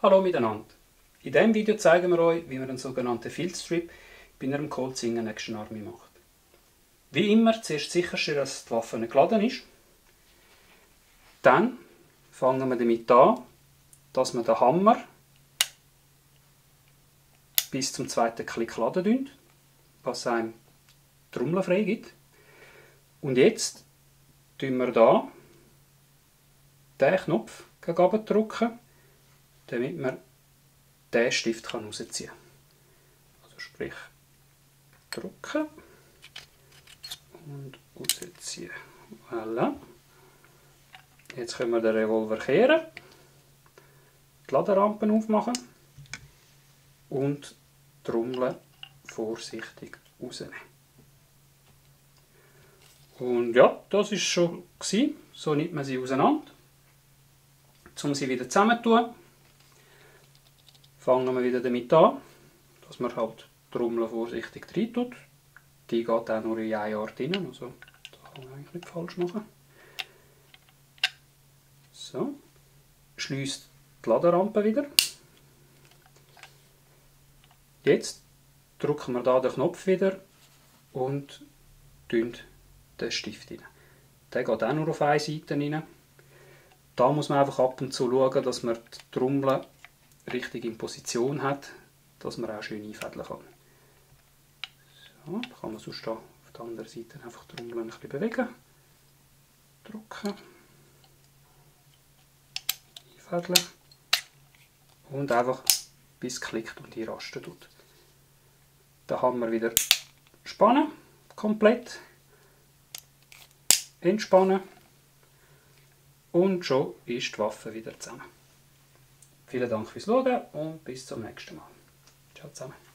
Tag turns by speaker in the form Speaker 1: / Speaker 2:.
Speaker 1: Hallo miteinander. In diesem Video zeigen wir euch, wie man einen sogenannten Filzstrip bei einem Colt Singer Action Army macht. Wie immer zuerst sicherstellen, dass die Waffe nicht geladen ist. Dann fangen wir damit an, dass wir den Hammer bis zum zweiten Klick laden tun, was einem die Trommel frei gibt. Und jetzt drücken wir hier den Knopf gegen oben drücken, damit man diesen Stift rausziehen kann. Also sprich drücken und rausziehen. Voilà. Jetzt können wir den Revolver kehren, die Laderampen aufmachen und die Trommel vorsichtig rausnehmen. Und ja, das war schon gewesen. So nimmt man sie auseinander. Um sie wieder zusammenzutun, fangen wir wieder damit an, dass man halt die Trommel vorsichtig rein tut. Die geht auch nur in eine Art rein, also das kann man eigentlich nicht falsch machen. So, schließt die Laderampe wieder. Jetzt drücken wir hier den Knopf wieder und tun den Stift rein. Der geht auch nur auf eine Seite rein. Da muss man einfach ab und zu schauen, dass man die Trommel richtig in Position hat, dass man auch schön einfädeln kann. So, da kann man sonst auf der anderen Seite einfach die Trommel ein bisschen bewegen. Drücken. Einfädeln. Und einfach bis es klickt und die rasten tut. Dann haben wir wieder spannen, komplett. Entspannen. Und schon ist die Waffe wieder zusammen. Vielen Dank fürs Schauen und bis zum nächsten Mal. Ciao zusammen.